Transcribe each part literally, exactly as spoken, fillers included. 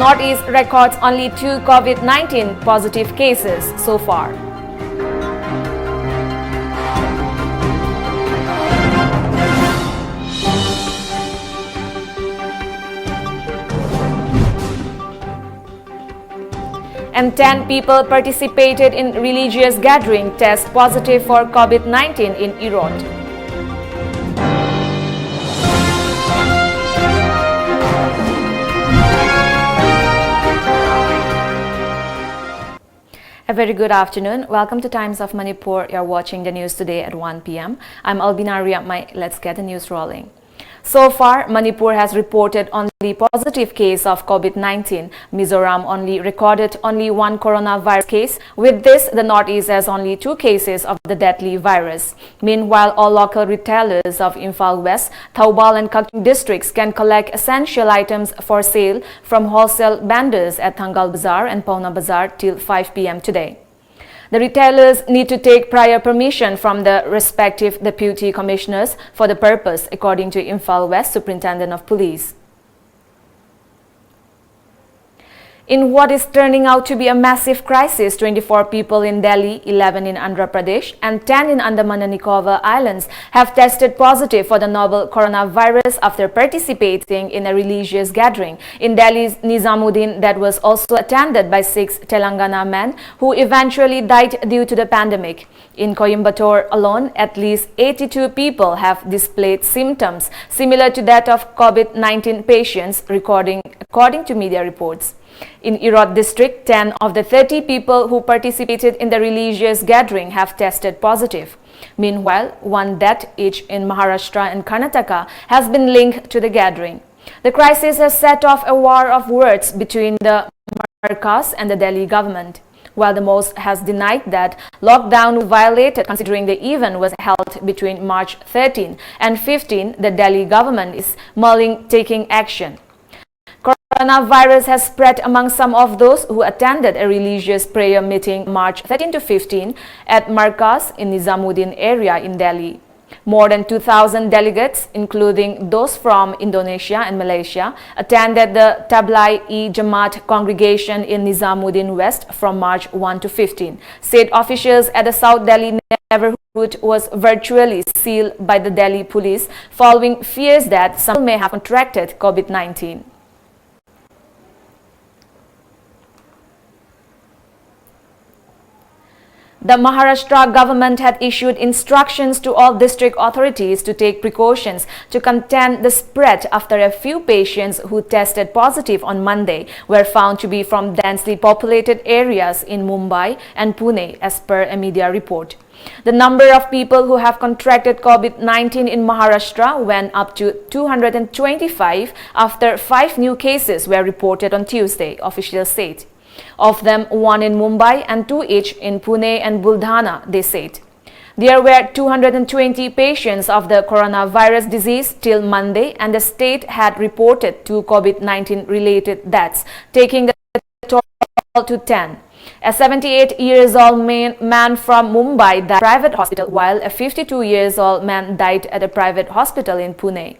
Northeast records only two COVID nineteen positive cases so far. And ten people participated in religious gathering test positive for COVID nineteen in Erode. A very good afternoon. Welcome to Times of Manipur. You're watching the news today at one p m. I'm Albina Riamai. Let's get the news rolling. So far, Manipur has reported only positive case of COVID nineteen. Mizoram only recorded only one coronavirus case. With this, the Northeast has only two cases of the deadly virus. Meanwhile, all local retailers of Imphal West, Thoubal and Kakching districts can collect essential items for sale from wholesale vendors at Thangal Bazar and Paona Bazar till five p m today. The retailers need to take prior permission from the respective deputy commissioners for the purpose, according to Imphal West Superintendent of Police. In what is turning out to be a massive crisis, twenty-four people in Delhi, eleven in Andhra Pradesh, and ten in Andaman and Nicobar Islands have tested positive for the novel coronavirus after participating in a religious gathering in Delhi's Nizamuddin that was also attended by six Telangana men who eventually died due to the pandemic. In Coimbatore alone, at least eighty-two people have displayed symptoms similar to that of COVID nineteen patients, recording, according to media reports. In Erode district, ten of the thirty people who participated in the religious gathering have tested positive. Meanwhile, one death each in Maharashtra and Karnataka has been linked to the gathering. The crisis has set off a war of words between the Markaz and the Delhi government. While the mosque has denied that lockdown violated, considering the event was held between March thirteen and fifteen, the Delhi government is mulling taking action. Coronavirus has spread among some of those who attended a religious prayer meeting March thirteen to fifteen at Markaz in Nizamuddin area in Delhi. More than two thousand delegates, including those from Indonesia and Malaysia, attended the Tabligh-e-Jamaat congregation in Nizamuddin West from March one to fifteen. State officials at the South Delhi neighborhood was virtually sealed by the Delhi police following fears that some may have contracted COVID nineteen. The Maharashtra government had issued instructions to all district authorities to take precautions to contain the spread after a few patients who tested positive on Monday were found to be from densely populated areas in Mumbai and Pune, as per a media report. The number of people who have contracted COVID nineteen in Maharashtra went up to two hundred twenty-five after five new cases were reported on Tuesday, officials said. Of them, one in Mumbai and two each in Pune and Buldhana, they said. There were two hundred twenty patients of the coronavirus disease till Monday, and the state had reported two COVID nineteen related deaths, taking the total to ten. A seventy-eight years old man, man from Mumbai died at a private hospital, while a fifty-two years old man died at a private hospital in Pune.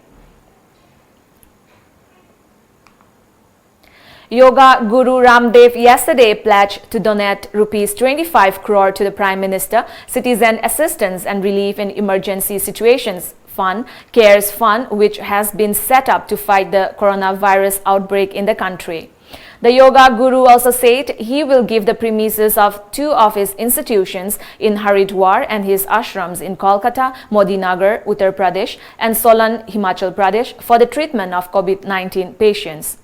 Yoga Guru Ramdev yesterday pledged to donate rupees twenty-five crore to the Prime Minister Citizen Assistance and Relief in Emergency Situations Fund, CARES Fund, which has been set up to fight the coronavirus outbreak in the country. The Yoga Guru also said he will give the premises of two of his institutions in Haridwar and his ashrams in Kolkata, Modinagar, Uttar Pradesh, and Solan, Himachal Pradesh, for the treatment of COVID nineteen patients.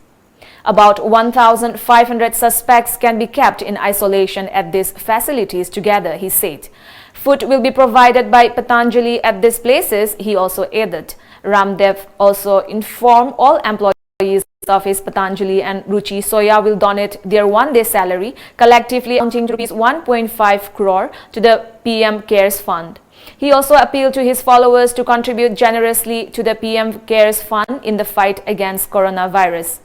About one thousand five hundred suspects can be kept in isolation at these facilities together, he said. Food will be provided by Patanjali at these places, he also added. Ramdev also informed all employees of his Patanjali and Ruchi Soya will donate their one-day salary, collectively amounting to rupees one point five crore, to the P M CARES Fund. He also appealed to his followers to contribute generously to the P M CARES Fund in the fight against coronavirus.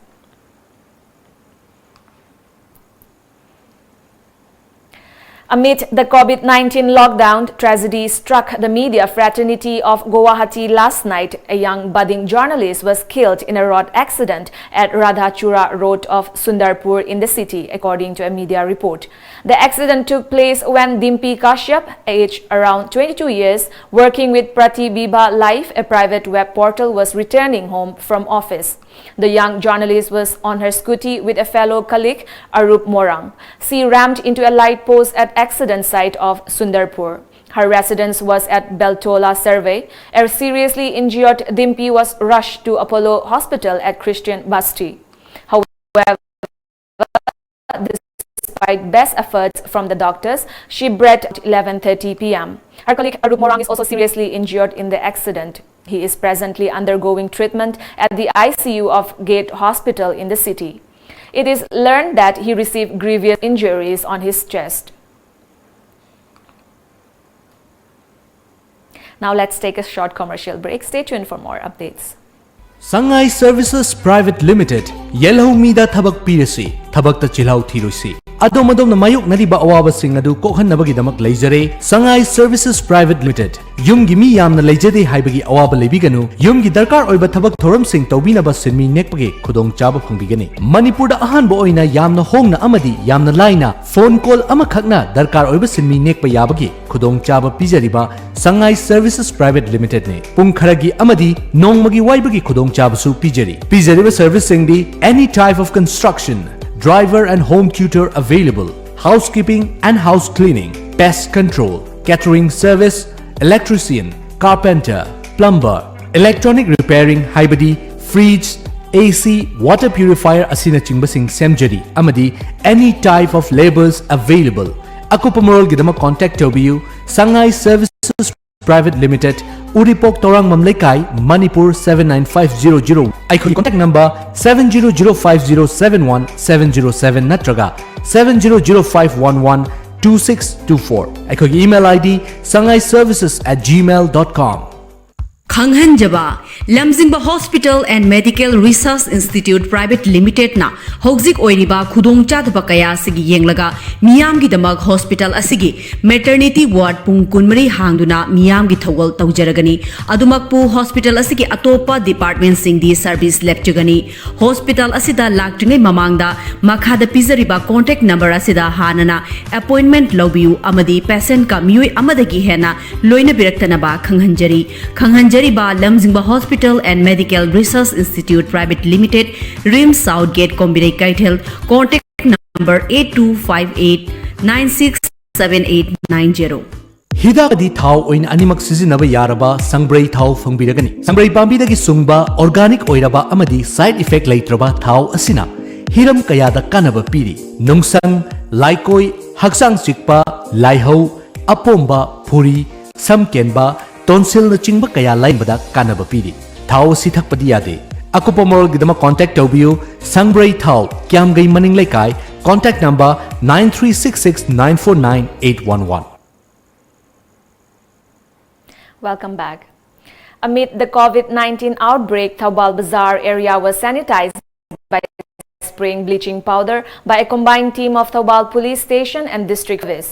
Amid the COVID nineteen lockdown, tragedy struck the media fraternity of Guwahati last night. A young budding journalist was killed in a road accident at Radhachura Road of Sundarpur in the city, according to a media report. The accident took place when Dimpi Kashyap, aged around twenty-two years, working with Pratibibha Live, a private web portal, was returning home from office. The young journalist was on her scooty with a fellow colleague, Arup Morang. She rammed into a light post at accident site of Sundarpur. Her residence was at Beltola Survey. A seriously injured Dimpi was rushed to Apollo Hospital at Christian Basti. However, despite best efforts from the doctors, she breathed at eleven thirty p m. Her colleague Arup Morang is also seriously injured in the accident. He is presently undergoing treatment at the I C U of Gate Hospital in the city. It is learned that he received grievous injuries on his chest. Now let's take a short commercial break. Stay tuned for more updates. Sangai Services Private Limited, ꯌꯦꯜꯍꯧ ꯃꯤꯗ ꯊꯕꯛ ꯄꯤꯔꯁꯤ, ꯊꯕꯛꯇ ꯆꯤꯜꯍꯥꯎ ꯊꯤꯔꯣꯏꯁꯤ꯫ ꯑꯗꯣꯝ ꯑꯗꯣꯝꯅ ꯃꯥꯌꯣꯛꯅꯔꯤꯕ ꯑꯋꯥꯕꯁꯤꯡ ꯑꯗꯨ ꯀꯣꯛꯍꯟꯅꯕꯒꯤꯗꯃꯛ ꯂꯩꯖꯔꯦ ꯁꯉꯥꯏ Services Private Limited꯫ ꯌꯨꯝꯒꯤ ꯃꯤ ꯌꯥꯝꯅ ꯂꯩꯖꯗꯦ ꯍꯥꯏꯕꯒꯤ ꯑꯋꯥꯕ ꯂꯩꯕꯤꯒꯅꯨ꯫ ꯌꯨꯝꯒꯤ ꯗꯔꯀꯥꯔ ꯑꯣꯏꯕ ꯊꯕꯛ ꯊꯧꯔꯝꯁꯤꯡ ꯇꯧꯕꯤꯅꯕ ꯁꯤꯟꯃꯤ ꯅꯦꯛꯄꯒꯤ ꯈꯨꯗꯣꯡꯆꯥꯕ ꯐꯪꯕꯤꯒꯅꯤ꯫ ꯃꯅꯤꯄꯨꯔꯗ ꯑꯍꯥꯟꯕ ꯑꯣꯏꯅ ꯌꯥꯝꯅ ꯍꯣꯡꯅ ꯑꯃꯗꯤ ꯌꯥꯝꯅ ꯂꯥꯏꯅ ꯐꯣꯟ ꯀꯣꯜ ꯑꯃꯈꯛꯅ ꯗꯔꯀꯥꯔ ꯑꯣꯏꯕ ꯁꯤꯟꯃꯤ ꯅꯦꯛꯄ ꯌꯥꯕꯒꯤ ꯈꯨꯗꯣꯡꯆꯥꯕ ꯄꯤꯖꯔꯤꯕ Sangai Services Private Limited ꯅꯤ꯫ ꯄꯨꯡ ꯈꯔꯒꯤ ꯑꯃꯗꯤ ꯅꯣꯡꯃꯒꯤ ꯋꯥꯏꯕꯒꯤ ꯈꯨꯗꯣꯡꯆꯥꯕꯁꯨ ꯄꯤꯖꯔꯤ꯫ ꯄꯤꯖꯔꯤꯕ ꯁꯔꯚꯤꯁꯁꯤꯡꯗꯤ any type of construction, driver and home tutor available, housekeeping and house cleaning, pest control, catering service, electrician, carpenter, plumber, electronic repairing ꯍꯥꯏꯕꯗꯤ fridge, A C, water purifier ꯑꯁꯤꯅꯆꯤꯡꯕꯁꯤꯡ ꯁꯦꯝꯖꯔꯤ ꯑꯃꯗꯤ any type of labours available꯫ ꯑꯀꯨꯞꯄ ꯃꯔꯣꯜꯒꯤꯗꯃꯛ contact ꯇꯧꯕꯤꯌꯨ Sangai Services Private Limited, ꯎꯔꯤꯄꯣꯛ ꯇꯧꯔꯥꯡꯕꯝ ꯂꯩꯀꯥꯏ, Manipur seven nine five zero zero꯫ ꯑꯩꯈꯣꯏꯒꯤ contact number seven zero zero five zero seven one seven zero seven ꯅꯠꯇ꯭ꯔꯒ seven zero zero five one one two six two four꯫ ꯑꯩꯈꯣꯏꯒꯤ email ID sangai services at gmail dot com꯫ ꯈꯪꯍꯟꯖꯕ, ꯂꯝꯖꯤꯡꯕ Hospital and Medical Research Institute Private Limited ꯅ ꯍꯧꯖꯤꯛ ꯑꯣꯏꯔꯤꯕ ꯈꯨꯗꯣꯡꯆꯥꯗꯕ ꯀꯌꯥ ꯑꯁꯤꯒꯤ ꯌꯦꯡꯂꯒ ꯃꯤꯌꯥꯝꯒꯤꯗꯃꯛ hospital ꯑꯁꯤꯒꯤ maternity ward ꯄꯨꯡ ꯀꯨꯟꯃꯔꯤ ꯍꯥꯡꯗꯨꯅ ꯃꯤꯌꯥꯝꯒꯤ ꯊꯧꯒꯜ ꯇꯧꯖꯔꯒꯅꯤ꯫ ꯑꯗꯨꯃꯛꯄꯨ hospital ꯑꯁꯤꯒꯤ ꯑꯇꯣꯞꯄ department ꯁꯤꯡꯗꯤ service ꯂꯦꯞꯆꯒꯅꯤ꯫ Hospital ꯑꯁꯤꯗ ꯂꯥꯛꯇ꯭ꯔꯤꯉꯩ ꯃꯃꯥꯡꯗ ꯃꯈꯥꯗ ꯄꯤꯖꯔꯤꯕ contact number ꯑꯁꯤꯗ ꯍꯥꯟꯅꯅ appointment ꯂꯧꯕꯤꯌꯨ ꯑꯃꯗꯤ patient ꯀ ꯃꯤꯑꯣꯏ ꯑꯃꯗꯒꯤ ꯍꯦꯟꯅ ꯂꯣꯏꯅꯕꯤꯔꯛꯇꯅꯕ ꯈꯪꯍꯟꯖꯔꯤ꯫ ꯈꯪꯍꯟꯖꯔꯤꯕ ꯂꯝꯖꯤꯡꯕ Hospital and Medical Research Institute Private Limited, RIMS South Gate, ꯀꯣꯝꯕꯤꯔꯩ ꯀꯩꯊꯦꯜ, contact number eight two five eight nine six seven eight nine zero꯫ ꯍꯤꯗꯥꯛ ꯑꯃꯗꯤ ꯊꯥꯎ ꯑꯣꯏꯅ ꯑꯅꯤꯃꯛ ꯁꯤꯖꯤꯟꯅꯕ ꯌꯥꯔꯕ ꯁꯪꯕ꯭ꯔꯩ ꯊꯥꯎ ꯐꯪꯕꯤꯔꯒꯅꯤ꯫ ꯁꯪꯕ꯭ꯔꯩ ꯄꯥꯝꯕꯤꯗꯒꯤ ꯁꯨꯡꯕ organic ꯑꯣꯏꯔꯕ ꯑꯃꯗꯤ side effect ꯂꯩꯇ꯭ꯔꯕ ꯊꯥꯎ ꯑꯁꯤꯅ ꯍꯤꯔꯝ ꯀꯌꯥꯗ ꯀꯥꯟꯅꯕ ꯄꯤꯔꯤ꯫ ꯅꯨꯡꯁꯪ, ꯂꯥꯏꯀꯣꯏ, ꯍꯛꯆꯥꯡ ꯆꯤꯛꯄ, ꯂꯥꯏꯍꯧ, ꯑꯄꯣꯝꯕ, ꯐꯨꯔꯤ, ꯁꯝ ꯀꯦꯟꯕ, tonsil ꯅꯆꯤꯡꯕ ꯀꯌꯥ ꯂꯥꯏꯌꯦꯡꯕꯗ ꯀꯥꯟꯅꯕ ꯄꯤꯔꯤ꯫ ꯊꯥꯎ ꯑꯁꯤ ꯊꯛꯄꯗꯤ ꯌꯥꯗꯦ꯫ ꯑꯀꯨꯞꯄ ꯃꯔꯣꯜꯒꯤꯗꯃꯛ contact ꯇꯧꯕꯤꯌꯨ꯫ ꯁꯪꯕ꯭ꯔꯩ ꯊꯥꯎ, ꯀ꯭ꯌꯥꯝꯒꯩ ꯃꯅꯤꯡ ꯂꯩꯀꯥꯏ, contact number nine three six six nine four nine eight one one꯫ Welcome back. Amid the COVID nineteen outbreak, Thoubal Bazar area was sanitized by spraying bleaching powder by a combined team of Thoubal Police Station and District Service.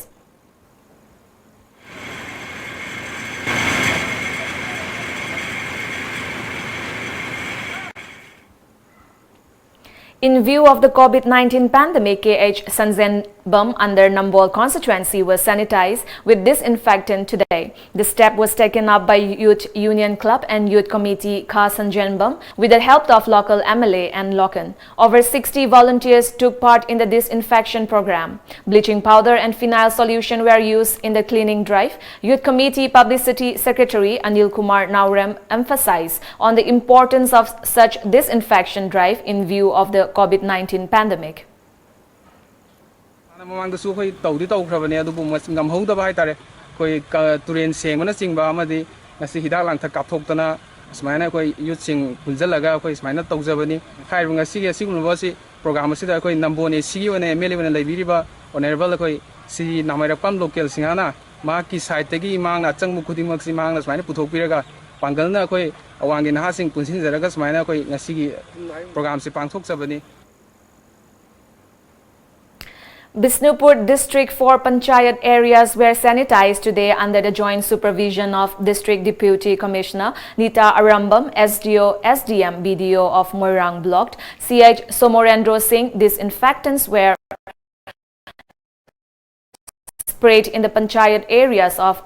In view of the COVID nineteen pandemic, K H Sanzenbam under Nambol constituency was sanitized with disinfectant today. The step was taken up by Youth Union Club and Youth Committee Kha Sanzenbam with the help of local M L A and Lokan. Over sixty volunteers took part in the disinfection program. Bleaching powder and phenyl solution were used in the cleaning drive. Youth Committee Publicity Secretary Anil Kumar Naorem emphasized on the importance of such disinfection drive in view of the COVID nineteen pandemic. ꯍꯥꯟꯅ ꯃꯃꯥꯡꯗꯁꯨ ꯑꯩꯈꯣꯏ ꯇꯧꯗꯤ ꯇꯧꯈ꯭ꯔꯕꯅꯦ, ꯑꯗꯨꯕꯨ ꯃꯁꯤ ꯉꯝꯍꯧꯗꯕ ꯍꯥꯏꯇꯥꯔꯦ꯫ ꯑꯩꯈꯣꯏ ꯀ-, ꯇꯨꯔꯦꯟ ꯁꯦꯡꯕꯅꯆꯤꯡꯕ ꯑꯃꯗꯤ ꯉꯁꯤ ꯍꯤꯗꯥꯛ ꯂꯥꯡꯊꯛ ꯀꯥꯞꯊꯣꯛꯇꯅ ꯁꯨꯃꯥꯏꯅ ꯑꯩꯈꯣꯏ youth ꯁꯤꯡ ꯄꯨꯟꯁꯤꯜꯂꯒ ꯑꯩꯈꯣꯏ ꯁꯨꯃꯥꯏꯅ ꯇꯧꯖꯕꯅꯤ꯫ ꯍꯥꯏꯔꯤꯕ ꯉꯁꯤꯒꯤ ꯑꯁꯤꯒꯨꯝꯂꯕ ꯑꯁꯤ program ꯑꯁꯤꯗ ꯑꯩꯈꯣꯏ ꯅꯝꯕꯣꯜ A C ꯒꯤ ꯑꯣꯏꯅ M L A ꯑꯣꯏꯅ ꯂꯩꯕꯤꯔꯤꯕ Honourable ꯑꯩꯈꯣꯏ ꯁ꯭ꯔꯤ ꯅꯥꯃꯩꯔꯛꯄꯝ ꯂꯣꯀꯦꯜ ꯁꯤꯡꯍꯅ ꯃꯍꯥꯛꯀꯤ side ꯇꯒꯤ ꯃꯍꯥꯛꯅ ꯑꯆꯪꯕ ꯈꯨꯗꯤꯡꯃꯛꯁꯤ ꯃꯍꯥꯛꯅ ꯁꯨꯃꯥꯏꯅ ꯄꯨꯊꯣꯛꯄꯤꯔꯒ ꯄꯥꯡꯒꯜꯅ ꯑꯩꯈꯣꯏ ꯑꯋꯥꯡꯒꯤ ꯅꯍꯥꯁꯤꯡ ꯄꯨꯟꯁꯤꯟꯖꯔꯒ ꯁꯨꯃꯥꯏꯅ ꯑꯩꯈꯣꯏ ꯉꯁꯤꯒꯤ ꯄ꯭ꯔꯣꯒ꯭ꯔꯥꯝꯁꯤ ꯄꯥꯡꯊꯣꯛꯆꯕꯅꯤ꯫ Bishnupur District, four panchayat areas were sanitized today under the joint supervision of District Deputy Commissioner Nita Arambam, S D O, S D M, B D O of Moirang blocked, C H Somorendro Singh. Disinfectants were sprayed in the panchayat areas of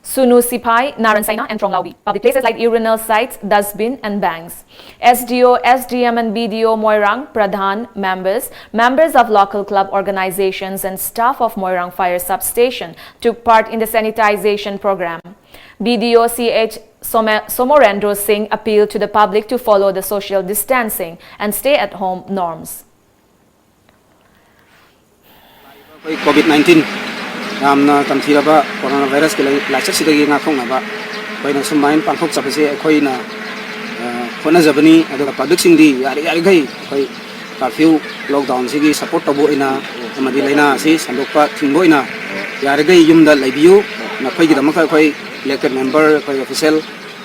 Sunu Sipai, Naran Saina and Tronglaubi. Public places like urinal sites, dustbin and banks. S D O, S D M and B D O Moirang, Pradhan, members, members of local club organizations and staff of Moirang Fire Substation took part in the sanitization program. B D O C H Some- Somorendro Singh appealed to the public to follow the social distancing and stay at home norms. ꯑꯩꯈꯣꯏ COVID nineteen ꯌꯥꯝꯅ ꯇꯝꯊꯤꯔꯕ corona ꯚꯥꯏꯔꯁꯀꯤ ꯂꯥꯏ- ꯂꯥꯏꯆꯠꯁꯤꯗꯒꯤ ꯉꯥꯛꯊꯣꯛꯅꯕ ꯑꯩꯈꯣꯏꯅ ꯁꯨꯃꯥꯏꯅ ꯄꯥꯡꯊꯣꯛꯆꯕꯁꯦ ꯑꯩꯈꯣꯏꯅ ꯑ, ꯍꯣꯠꯅꯖꯕꯅꯤ꯫ ꯑꯗꯨꯒ ꯄꯕ꯭ꯂꯤꯛꯁꯤꯡꯗꯤ ꯌꯥꯔꯤ- ꯌꯥꯔꯤꯈꯩ ꯑꯩꯈꯣꯏ ꯀꯥꯔꯐ꯭ꯌꯨ ꯂꯣꯛꯗꯥꯎꯟꯁꯤꯒꯤ ꯁꯞꯄꯣꯔꯠ ꯇꯧꯕ ꯑꯣꯏꯅ ꯑꯃꯗꯤ ꯂꯥꯏꯅꯥ ꯑꯁꯤ ꯁꯟꯗꯣꯛꯄ ꯊꯤꯡꯕ ꯑꯣꯏꯅ ꯌꯥꯔꯤꯈꯩ ꯌꯨꯝꯗ ꯂꯩꯕꯤꯌꯨ꯫ ꯅꯈꯣꯏꯒꯤꯗꯃꯛꯇ ꯑꯩꯈꯣꯏ ꯏꯂꯦꯛꯇꯦꯗ ꯃꯦꯝꯕꯔ, ꯑꯩꯈꯣꯏ ꯑꯣꯐꯤꯁꯤꯌꯦꯜ,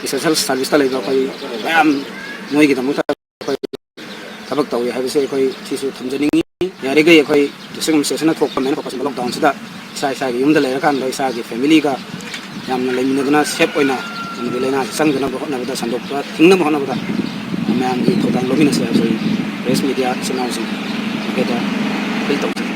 ꯏꯁꯦꯟꯁꯤꯌꯦꯜ ꯁꯥꯔꯚꯤꯁꯇ ꯂꯩꯕ ꯑꯩꯈꯣꯏ ꯃꯌꯥꯝ ꯅꯣꯏꯒꯤꯗꯃꯛꯇ ꯑꯩꯈꯣꯏ ꯊꯕꯛ ꯇꯧꯔꯤ ꯍꯥꯏꯕꯁꯦ ꯑꯩꯈꯣꯏ ꯁꯤꯁꯨ ꯊꯝꯖꯅꯤꯡꯉꯤ꯫ ꯌꯥꯔꯤꯈꯩ ꯑꯩꯈꯣꯏ ꯗꯤꯁꯇ꯭ꯔꯤꯛ ꯑꯦꯗꯃꯤꯅꯤꯁꯇ꯭ꯔꯦꯁꯟꯅ ꯊꯣꯛꯄ ꯃꯦꯟ ꯐꯣꯀꯁ ꯂꯣꯛꯗꯥꯎꯟꯁꯤꯗ ꯏꯁꯥ ꯏꯁꯥꯒꯤ ꯌꯨꯝꯗ ꯂꯩꯔꯀꯥꯟꯗ ꯏꯁꯥꯒꯤ ꯐꯦꯃꯤꯂꯤꯒ ꯌꯥꯝꯅ ꯂꯩꯃꯤꯟꯅꯗꯨꯅ ꯁꯦꯐ ꯑꯣꯏꯅ ꯑꯃꯗꯤ ꯂꯥꯏꯅꯥꯁꯤ ꯆꯪꯗꯅꯕ ꯍꯣꯠꯅꯕꯗ, ꯁꯟꯗꯣꯛꯄ ꯊꯤꯡꯅꯕ ꯍꯣꯠꯅꯕꯗ ꯃꯌꯥꯝꯒꯤ ꯊꯧꯗꯥꯡ ꯂꯧꯃꯤꯟꯅꯁꯦ ꯍꯥꯏꯕꯁꯤ ꯑꯩ ꯄ꯭ꯔꯦꯁ ꯃꯤꯗꯤꯌꯥ ꯏꯆꯤꯟ ꯏꯅꯥꯎꯁꯤꯡ ꯃꯥꯏꯀꯩꯗ ꯑꯄꯤꯜ ꯇꯧꯖꯔꯤ꯫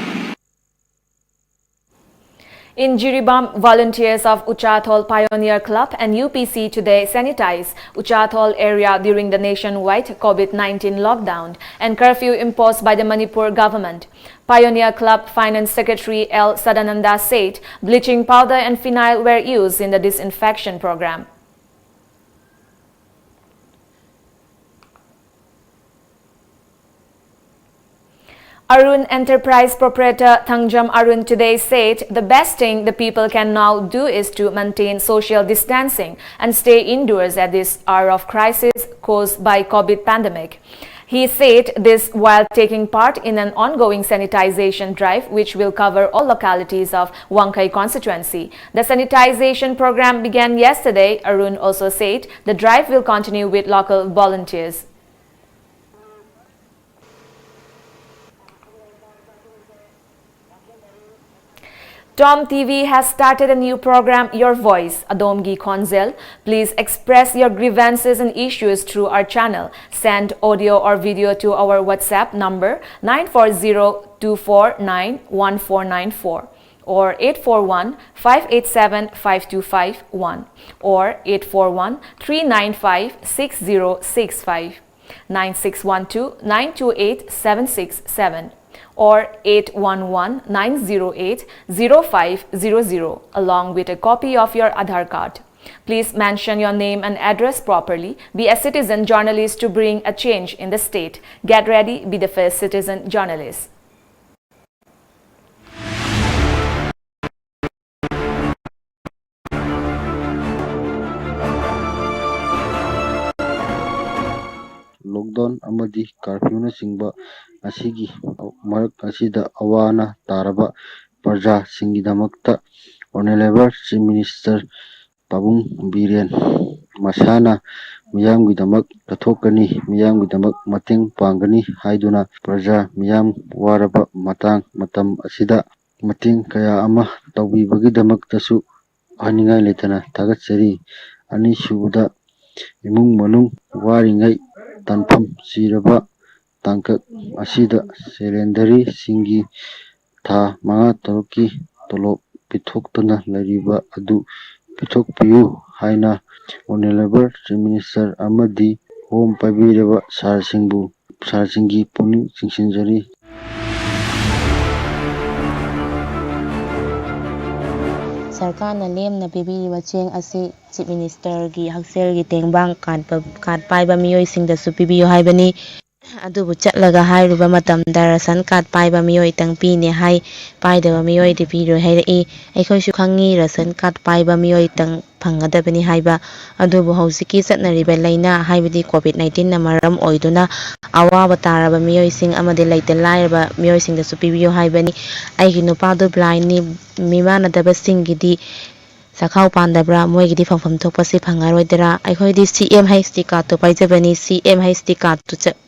In Jiribam, volunteers of Uchathol Pioneer Club and U P C today sanitized Uchathol area during the nationwide COVID nineteen lockdown and curfew imposed by the Manipur government. Pioneer Club Finance Secretary L Sadananda said bleaching powder and phenyl were used in the disinfection program. Arun Enterprise proprietor Thangjam Arun today said the best thing the people can now do is to maintain social distancing and stay indoors at this hour of crisis caused by COVID pandemic. He said this while taking part in an ongoing sanitization drive which will cover all localities of Wangkhei constituency. The sanitization program began yesterday, Arun also said the drive will continue with local volunteers. Tom T V has started a new program, Your Voice, Adomgi Khonjel. Please express your grievances and issues through our channel. Send audio or video to our WhatsApp number nine four zero two four nine one four nine four or eight four one five eight seven five two five one or eight four one three nine five six zero six five, nine six one two nine two eight seven six seven or eight one one nine zero eight zero five zero zero, along with a copy of your Aadhaar card. Please mention your name and address properly. Be a citizen journalist to bring a change in the state. Get ready, be the first citizen journalist. Lockdown ꯑꯃꯗꯤ curfewꯅꯆꯤꯡꯕ ꯑꯁꯤꯒꯤ ꯃꯔꯛ ꯑꯁꯤꯗ ꯑꯋꯥ ꯑꯅꯥ ꯇꯥꯔꯕ ꯄ꯭ꯔꯖꯥꯁꯤꯡꯒꯤꯗꯃꯛꯇ Honourable Chief Minister ꯄꯥꯕꯨꯡ ꯕꯤꯔꯦꯟ ꯃꯁꯥꯅ ꯃꯤꯌꯥꯝꯒꯤꯗꯃꯛ ꯀꯠꯊꯣꯛꯀꯅꯤ, ꯃꯤꯌꯥꯝꯒꯤꯗꯃꯛ ꯃꯇꯦꯡ ꯄꯥꯡꯒꯅꯤ ꯍꯥꯏꯗꯨꯅ ꯄ꯭ꯔꯖꯥ ꯃꯤꯌꯥꯝ ꯋꯥꯔꯕ ꯃꯇꯥꯡ ꯃꯇꯝ ꯑꯁꯤꯗ ꯃꯇꯦꯡ ꯀꯌꯥ ꯑꯃ ꯇꯧꯕꯤꯕꯒꯤꯗꯃꯛꯇꯁꯨ ꯍꯥꯏꯅꯤꯡꯉꯥꯏ ꯂꯩꯇꯅ ꯊꯥꯒꯠꯆꯔꯤ꯫ ꯑꯅꯤꯁꯨꯕꯗ, ꯏꯃꯨꯡ ꯃꯅꯨꯡ ꯋꯥꯔꯤꯉꯩ ꯇꯥꯟꯐꯝ ꯊꯤꯔꯕ ꯇꯥꯡꯀꯛ ꯑꯁꯤꯗ ꯁꯦꯂꯦꯟꯗꯔꯤꯁꯤꯡꯒꯤ ꯊꯥ ꯃꯉꯥ ꯇꯔꯨꯛꯀꯤ ꯇꯣꯂꯣꯞ ꯄꯤꯊꯣꯛꯇꯅ ꯂꯩꯔꯤꯕ ꯑꯗꯨ ꯄꯤꯊꯣꯛꯄꯤꯌꯨ ꯍꯥꯏꯅ Honourable Chief Minister ꯑꯃꯗꯤ ꯍꯣꯝ ꯄꯥꯏꯕꯤꯔꯕ ꯁꯥꯔꯁꯤꯡꯕꯨ, ꯁꯥꯔꯁꯤꯡꯒꯤ ꯄꯨꯛꯅꯤꯡ ꯆꯤꯡꯁꯤꯟꯖꯔꯤ꯫ ꯁꯔꯀꯥꯔꯅ ꯂꯦꯝꯅ ꯄꯤꯕꯤꯔꯤꯕ ꯆꯦꯡ ꯑꯁꯤ ꯆꯤꯐ ꯃꯤꯅꯤꯁꯇꯔꯒꯤ ꯍꯛꯁꯦꯜꯒꯤ ꯇꯦꯡꯕꯥꯡ ꯀꯥꯔꯗ ꯄ-, ꯀꯥꯔꯗ ꯄꯥꯏꯕ ꯃꯤꯑꯣꯏꯁꯤꯡꯗꯁꯨ ꯄꯤꯕꯤꯌꯨ ꯍꯥꯏꯕꯅꯤ꯫ ꯑꯗꯨꯕꯨ ꯆꯠꯂꯒ ꯍꯥꯏꯔꯨꯕ ꯃꯇꯝꯗ ꯔꯁꯟ ꯀꯥꯔꯗ ꯄꯥꯏꯕ ꯃꯤꯑꯣꯏꯇꯪ ꯄꯤꯅꯦ ꯍꯥꯏ, ꯄꯥꯏꯗꯕ ꯃꯤꯑꯣꯏꯗꯤ ꯄꯤꯔꯣꯏ ꯍꯥꯏꯔꯛꯏ꯫ ꯑꯩꯈꯣꯏꯁꯨ ꯈꯪꯉꯤ ꯔꯁꯟ ꯀꯥꯔꯗ ꯄꯥꯏꯕ ꯃꯤꯑꯣꯏꯇꯪ ꯐꯪꯒꯗꯕꯅꯤ ꯍꯥꯏꯕ꯫ ꯑꯗꯨꯕꯨ ꯍꯧꯖꯤꯛꯀꯤ ꯆꯠꯅꯔꯤꯕ ꯂꯥꯏꯅꯥ ꯍꯥꯏꯕꯗꯤ ꯀꯣꯚꯤꯗ ꯅꯥꯏꯟꯇꯤꯟꯅ ꯃꯔꯝ ꯑꯣꯏꯗꯨꯅ ꯑꯋꯥꯕ ꯇꯥꯔꯕ ꯃꯤꯑꯣꯏꯁꯤꯡ ꯑꯃꯗꯤ ꯂꯩꯇ ꯂꯥꯏꯔꯕ ꯃꯤꯑꯣꯏꯁꯤꯡꯗꯁꯨ ꯄꯤꯕꯤꯌꯨ ꯍꯥꯏꯕꯅꯤ꯫ ꯑꯩꯒꯤ ꯅꯨꯄꯥꯗꯨ ꯕ꯭ꯂꯥꯏꯟꯅꯤ, ꯃꯤꯃꯥꯟꯅꯗꯕꯁꯤꯡꯒꯤꯗꯤ ꯆꯥꯛꯈꯥꯎ ꯄꯥꯟꯗꯕ꯭ꯔꯥ? ꯃꯣꯏꯒꯤꯗꯤ ꯐꯪꯐꯝ ꯊꯣꯛꯄꯁꯤ ꯐꯪꯉꯔꯣꯏꯗ꯭ꯔꯥ? ꯑꯩꯈꯣꯏꯗꯤ ꯁꯤ ꯑꯦꯝ ꯍꯩꯆ ꯗꯤ ꯀꯥꯔꯗꯇꯨ ꯄꯥꯏꯖꯕꯅꯤ꯫ ꯁꯤ ꯑꯦꯝ ꯍꯩꯆ ꯗꯤ ꯀꯥꯔꯗꯇꯨ ꯆꯠ-,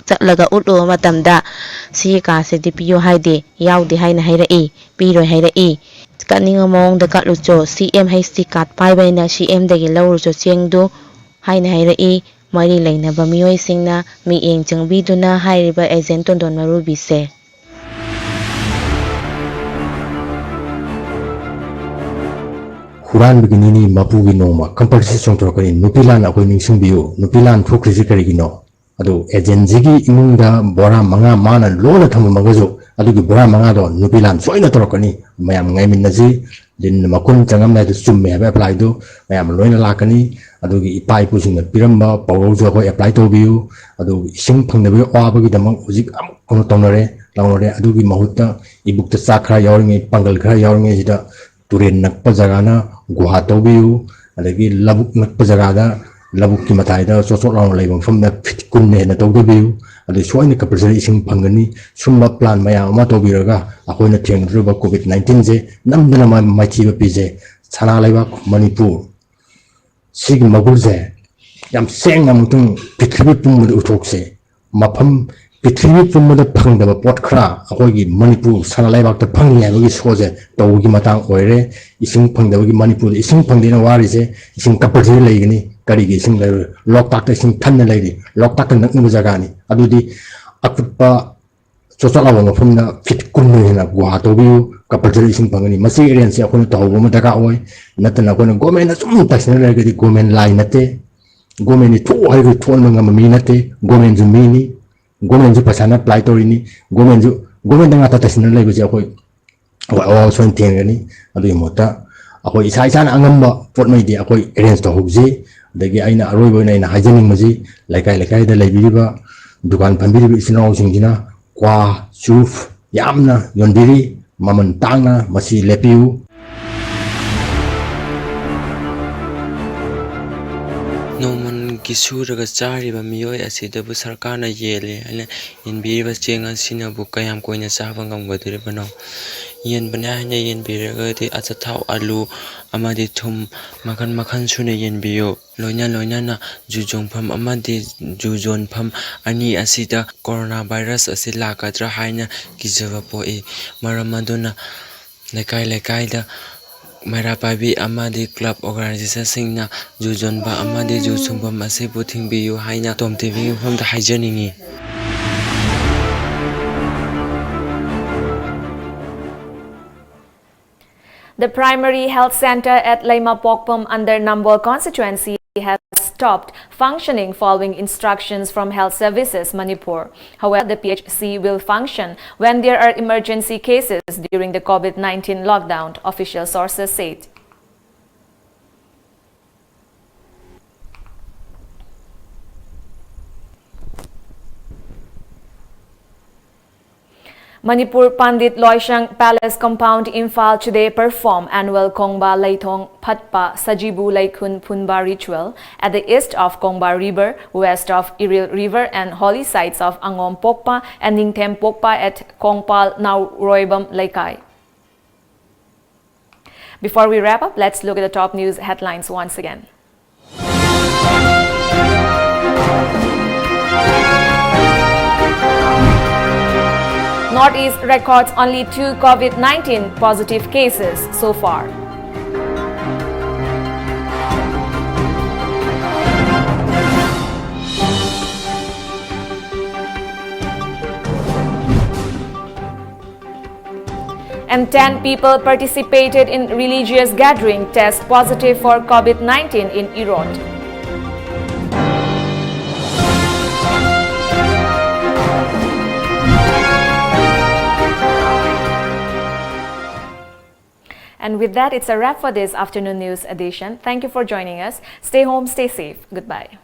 ꯆꯠꯂꯒ ꯎꯠꯂꯨꯕ ꯃꯇꯝꯗ ꯁꯤꯒꯤ ꯀꯥꯔꯗꯁꯤꯗꯤ ꯄꯤꯌꯨ ꯍꯥꯏꯗꯦ, ꯌꯥꯎꯗꯦ ꯍꯥꯏꯅ ꯍꯥꯏꯔꯛꯏ, ꯄꯤꯔꯣꯏ ꯍꯥꯏꯔꯛꯏ꯫ ꯀꯠꯅꯤꯡꯕ ꯃꯑꯣꯡꯗ ꯀꯠꯂꯨꯆꯣ, ꯁꯤ ꯑꯦꯝ ꯍꯩꯆ ꯗꯤ ꯀꯥꯔꯗ ꯄꯥꯏꯕꯅꯤꯅ ꯁꯤ ꯑꯦꯝꯗꯒꯤ ꯂꯧꯔꯨꯆꯣ ꯆꯦꯡꯗꯨ ꯍꯥꯏꯅ ꯍꯥꯏꯔꯛꯏ꯫ ꯃꯔꯤ ꯂꯩꯅꯕ ꯃꯤꯑꯣꯏꯁꯤꯡꯅ ꯃꯤꯠꯌꯦꯡ ꯆꯪꯕꯤꯗꯨꯅ ꯍꯥꯏꯔꯤꯕ ꯑꯦꯖꯦꯟ ꯇꯣꯟꯗꯣꯟ ꯃꯔꯨꯕꯤꯁꯦ꯫ ꯍꯨꯔꯥꯟꯕꯒꯤ ꯅꯤꯅꯤ ꯃꯄꯨꯒꯤ ꯅꯣꯡꯃ ꯀꯝꯄꯜꯁꯔꯤ ꯆꯣꯡꯊꯣꯔꯛꯀꯅꯤ꯫ ꯅꯨꯄꯤ ꯂꯥꯟ ꯑꯩꯈꯣꯏ ꯅꯤꯡꯁꯤꯡꯕꯤꯌꯨ꯫ ꯅꯨꯄꯤ ꯂꯥꯟ ꯊꯣꯛꯈ꯭ꯔꯤꯁꯤ ꯀꯔꯤꯒꯤꯅꯣ? ꯑꯗꯨ ꯑꯦꯖꯦꯟꯁꯤꯒꯤ ꯏꯃꯨꯡꯗ ꯕꯣꯔꯥ ꯃꯉꯥ ꯃꯥꯅ ꯂꯣꯟꯅ ꯊꯝꯃꯝꯃꯒꯁꯨ ꯑꯗꯨꯒꯤ ꯕꯣꯔꯥ ꯃꯉꯥꯗꯣ ꯅꯨꯄꯤ ꯂꯥꯟ ꯁꯣꯏꯅ ꯇꯧꯔꯛꯀꯅꯤ꯫ ꯃꯌꯥꯝ ꯉꯥꯏꯃꯤꯟꯅꯁꯤ꯫ ꯂꯤꯟ ꯃꯈꯨꯟ ꯆꯪꯉꯝꯗꯥꯏꯗ ꯆꯨꯝꯃꯦ ꯍꯥꯏꯕ ꯑꯦꯄ꯭ꯂꯥꯏꯗꯨ ꯃꯌꯥꯝ ꯂꯣꯏꯅ ꯂꯥꯛꯀꯅꯤ꯫ ꯑꯗꯨꯒꯤ ꯏꯄꯥ ꯏꯄꯨꯁꯤꯡꯅ ꯄꯤꯔꯝꯕ ꯄꯥꯎꯔꯧꯁꯨ ꯑꯩꯈꯣꯏ ꯑꯦꯄ꯭ꯂꯥꯏ ꯇꯧꯕꯤꯌꯨ꯫ ꯑꯗꯨ ꯏꯁꯤꯡ ꯐꯪꯗꯕꯒꯤ ꯑꯋꯥꯕꯒꯤꯗꯃꯛ ꯍꯧꯖꯤꯛ ꯑꯃꯨꯛ ꯀꯩꯅꯣ ꯇꯧꯅꯔꯦ, ꯂꯥꯎꯅꯔꯦ꯫ ꯑꯗꯨꯒꯤ ꯃꯍꯨꯠꯇ ꯏꯕꯨꯛꯇ ꯆꯥꯛ ꯈꯔ ꯌꯥꯎꯔꯤꯉꯩ, ꯄꯥꯡꯒꯜ ꯈꯔ ꯌꯥꯎꯔꯤꯉꯩꯁꯤꯗ ꯇꯨꯔꯦꯟ ꯅꯛꯄ ꯖꯒꯥꯅ ꯒꯨꯍꯥ ꯇꯧꯕꯤꯌꯨ, ꯑꯗꯒꯤ ꯂꯧꯕꯨꯛ ꯅꯛꯄ ꯖꯒꯥꯗ ꯂꯧꯕꯨꯛꯀꯤ ꯃꯇꯥꯏꯗ ꯆꯣꯠ ꯆꯣꯠ ꯂꯥꯎꯅ ꯂꯩꯕ ꯃꯐꯝꯗ ꯐꯤꯠ ꯀꯨꯟꯅ ꯍꯦꯟꯅ ꯇꯧꯗꯕꯤꯌꯨ꯫ ꯑꯗꯨ ꯁꯣꯏꯅ ꯀꯝꯄꯜꯁꯔꯤ ꯏꯁꯤꯡ ꯐꯪꯒꯅꯤ꯫ ꯁꯨꯝꯕ ꯄ꯭ꯂꯥꯟ ꯃꯌꯥꯝ ꯑꯃ ꯇꯧꯕꯤꯔꯒ ꯑꯩꯈꯣꯏꯅ ꯊꯦꯡꯅꯗꯧꯔꯤꯕ ꯀꯣꯚꯤꯗ ꯅꯥꯏꯟꯇꯤꯟꯁꯦ ꯅꯝꯗꯅ ꯃꯥ-, ꯃꯥꯏꯊꯤꯕ ꯄꯤꯖꯩ꯫ ꯁꯅꯥ ꯂꯩꯕꯥꯛ ꯃꯅꯤꯄꯨꯔ ꯁꯤꯒꯤ ꯃꯒꯨꯟꯁꯦ ꯌꯥꯝ ꯁꯦꯡꯅ ꯑꯃꯨꯛꯇꯪ ꯄ꯭ꯔꯤꯊꯤꯕꯤ ꯄꯨꯝꯕꯗ ꯎꯠꯊꯣꯛꯁꯦ꯫ ꯃꯐꯝ ꯄ꯭ꯔꯤꯊꯤꯕꯤ ꯄꯨꯝꯕꯗ ꯐꯪꯗꯕ ꯄꯣꯠ ꯈꯔ ꯑꯩꯈꯣꯏꯒꯤ ꯃꯅꯤꯄꯨꯔ ꯁꯅꯥ ꯂꯩꯕꯥꯛꯇ ꯐꯪꯉꯤ ꯍꯥꯏꯕꯒꯤ ꯁꯣꯁꯦ ꯇꯧꯕꯒꯤ ꯃꯇꯥꯡ ꯑꯣꯏꯔꯦ꯫ ꯏꯁꯤꯡ ꯐꯪꯗꯕꯒꯤ, ꯃꯅꯤꯄꯨꯔꯗ ꯏꯁꯤꯡ ꯐꯪꯗꯦꯅ ꯋꯥꯔꯤꯁꯦ, ꯏꯁꯤꯡ ꯀꯝꯄꯜꯁꯔꯤ ꯂꯩꯒꯅꯤ꯫ ꯀꯔꯤꯒꯤ ꯏꯁꯤꯡ ꯂꯩꯔꯣꯏ? ꯂꯣꯛꯇꯥꯛꯇ ꯏꯁꯤꯡ ꯊꯟꯅ ꯂꯩꯔꯤ, ꯂꯣꯛꯇꯥꯛꯀ ꯅꯛꯅꯕ ꯖꯒꯥꯅꯤ꯫ ꯑꯗꯨꯗꯤ ꯑꯀꯨꯠꯄ ꯆꯣꯠ ꯆꯣꯠ ꯂꯥꯎꯕ ꯃꯐꯝꯗ ꯐꯤꯠ ꯀꯨꯟ ꯍꯦꯟꯅ ꯒꯨꯍꯥ ꯇꯧꯕꯤꯌꯨ, ꯀꯝꯄꯜꯁꯔꯤ ꯏꯁꯤꯡ ꯐꯪꯒꯅꯤ꯫ ꯃꯁꯤꯒꯤ ꯑꯦꯔꯦꯟꯖꯁꯦ ꯑꯩꯈꯣꯏꯅ ꯇꯧꯍꯧꯕ ꯑꯃ ꯗꯔꯀꯥꯔ ꯑꯣꯏ꯫ ꯅꯠꯇꯅ ꯑꯩꯈꯣꯏꯅ ꯒꯣꯔꯃꯦꯟꯅ ꯁꯨꯝ ꯇꯥꯏꯁꯤꯟꯅ ꯂꯩꯔꯒꯗꯤ ꯒꯣꯔꯃꯦꯟ ꯂꯥꯏ ꯅꯠꯇꯦ꯫ ꯒꯣꯔꯃꯦꯟꯗꯤ ꯊꯣꯛꯑꯣ ꯍꯥꯏꯔꯒꯗꯤ ꯊꯣꯛꯍꯟꯕ ꯉꯝꯕ ꯃꯤ ꯅꯠꯇꯦ꯫ ꯒꯣꯔꯃꯦꯟꯁꯨ ꯃꯤꯅꯤ, ꯒꯣꯔꯃꯦꯟꯁꯨ ꯄꯩꯁꯥꯅ ꯑꯦꯄ꯭ꯂꯥꯏ ꯇꯧꯔꯤꯅꯤ, ꯒꯣꯔꯃꯦꯟꯁꯨ, ꯒꯣꯔꯃꯦꯟꯗ ꯉꯥꯛꯇ ꯇꯥꯏꯁꯤꯟꯅ ꯂꯩꯕꯁꯦ ꯑꯩꯈꯣꯏ ꯑꯋꯥ-, ꯑꯋꯥꯕ ꯁꯣꯏꯅ ꯊꯦꯡꯅꯒꯅꯤ꯫ ꯑꯗꯨꯒꯤ ꯃꯍꯨꯠꯇ ꯑꯩꯈꯣꯏ ꯏꯁꯥ ꯏꯁꯥꯅ ꯑꯉꯝꯕ ꯄꯣꯠꯉꯩꯗꯤ ꯑꯩꯈꯣꯏ ꯑꯦꯔꯦꯟꯖ ꯇꯧꯍꯧꯁꯤ꯫ ꯑꯗꯒꯤ ꯑꯩꯅ ꯑꯔꯣꯏꯕ ꯑꯣꯏꯅ ꯑꯩꯅ ꯍꯥꯏꯖꯅꯤꯡꯕꯁꯤ ꯂꯩꯀꯥꯏ ꯂꯩꯀꯥꯏꯗ ꯂꯩꯕꯤꯔꯤꯕ ꯗꯨꯀꯥꯟ ꯐꯝꯕꯤꯔꯤꯕ ꯏꯆꯤꯟ ꯏꯅꯥꯎꯁꯤꯡꯁꯤꯅ ꯀ꯭ꯋꯥ, ꯆꯨꯔꯨꯞ ꯌꯥꯝꯅ ꯌꯣꯟꯕꯤꯔꯤ꯫ ꯃꯃꯜ ꯇꯥꯡꯅ ꯃꯁꯤ ꯂꯦꯞꯄꯤꯌꯨ꯫ ꯅꯣꯡꯃꯒꯤ ꯁꯨꯔꯒ ꯆꯥꯔꯤꯕ ꯃꯤꯑꯣꯏ ꯑꯁꯤꯗꯕꯨ ꯁꯔꯀꯥꯔꯅ ꯌꯦꯜꯂꯦ ꯍꯥꯏꯅ ꯌꯦꯟꯕꯤꯔꯤꯕ ꯆꯦꯡ ꯑꯁꯤꯅꯕꯨ ꯀꯌꯥꯝ ꯀꯨꯏꯅ ꯆꯥꯕ ꯉꯝꯒꯗꯧꯔꯤꯕꯅꯣ? ꯌꯦꯟꯕꯅꯦ ꯍꯥꯏꯅ ꯌꯦꯟꯕꯤꯔꯒꯗꯤ ꯑꯆꯥꯊꯥꯎ, ꯑꯂꯨ ꯑꯃꯗꯤ ꯊꯨꯝ ꯃꯈꯜ ꯃꯈꯜ ꯁꯨꯅ ꯌꯦꯟꯕꯤꯌꯨ꯫ ꯂꯣꯏꯅ ꯂꯣꯏꯅꯅ ꯖꯨ ꯌꯣꯟꯐꯝ ꯑꯃꯗꯤ ꯖꯨ ꯌꯣꯟꯐꯝ ꯑꯅꯤ ꯑꯁꯤꯗ ꯀꯣꯔꯣꯅꯥ ꯚꯥꯏꯔꯁ ꯑꯁꯤ ꯂꯥꯛꯀꯗ꯭ꯔꯥ ꯍꯥꯏꯅ ꯀꯤꯖꯕ ꯄꯣꯛꯏ꯫ ꯃꯔꯝ ꯑꯗꯨꯅ ꯂꯩꯀꯥꯏ ꯂꯩꯀꯥꯏꯗ ꯃꯩꯔꯥ ꯄꯥꯏꯕꯤ ꯑꯃꯗꯤ ꯀ꯭ꯂꯕ ꯑꯣꯔꯒꯅꯥꯏꯖꯦꯁꯟꯁꯤꯡꯅ ꯖꯨ ꯌꯣꯟꯕ ꯑꯃꯗꯤ ꯖꯨ ꯁꯨꯡꯐꯝ ꯑꯁꯤꯕꯨ ꯊꯤꯡꯕꯤꯌꯨ ꯍꯥꯏꯅ ꯇꯣꯝ ꯇꯤꯚꯤꯒꯤ ꯃꯐꯝꯗ ꯍꯥꯏꯖꯅꯤꯡꯏ꯫ The primary health center at Leimapokpam under Nambol constituency has stopped functioning following instructions from Health Services Manipur. However, the P H C will function when there are emergency cases during the COVID nineteen lockdown, official sources said. Manipur Pandit Loishang Palace compound, Imphal today perform annual Kongba Leithong Phatpa Sajibu Leikhun Phunba ritual at the east of Kongba River, west of Iril River and holy sites of Angom Pokpa and Ningthem Pokpa at Kongpal Nauroibam Leikai. Before we wrap up, let's look at the top news headlines once again. Northeast records only two COVID nineteen positive cases so far. And ten people participated in religious gathering test positive for COVID nineteen in Erode. And with that, it's a wrap for this afternoon news edition. Thank you for joining us. Stay home, stay safe. Goodbye.